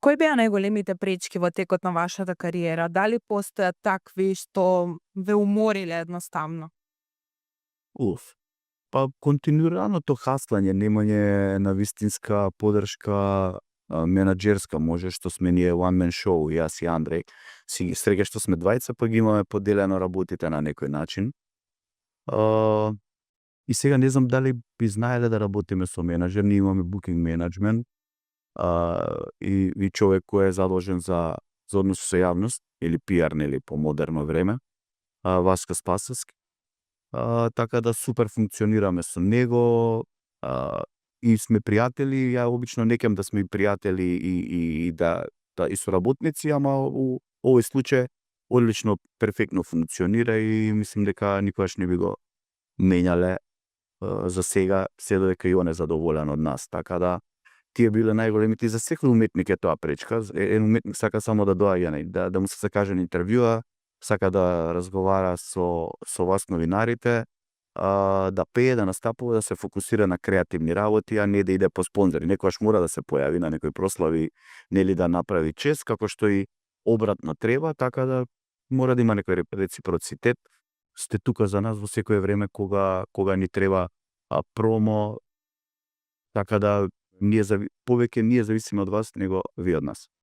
Кои беа најголемите пречки во текот на вашата кариера? Дали постојат такви што ве умориле едноставно? Уф. Па континуираното хаслање, немање на вистинска подршка менаџерска, може што сме ние one man show, јас и Андреј. Среќа што сме двајца, па ги имаме поделено работите на некој начин. И сега не знам дали би знаеле да работиме со менаџер, ние имаме booking management и човек кој е задолжен за односи со јавност или PR, нели по модерно време, Васка Спасовски. Така да супер функционираме со него и сме пријатели. Ја обично не кем да сме и пријатели и да и соработници, ама у овој случај одлично, перфектно функционира и мислам дека никогаш не би го менјале за сега, се додека и он е задоволен од нас. Така да тие биле најголемите. И за секој уметник е тоа пречка. Еден уметник сака само да доаѓа, да му се закаже на интервјуа, сака да разговара со вас новинарите, да пее, да настапува, да се фокусира на креативни работи, а не да иде по спонзори. Некогаш мора да се појави на некој прослави, нели да направи чест, како што и обратно треба, така да мора да има некој реципроцитет. Сте тука за нас во секое време кога ни треба промо, така да повеќе ние зависиме од вас него ви од нас.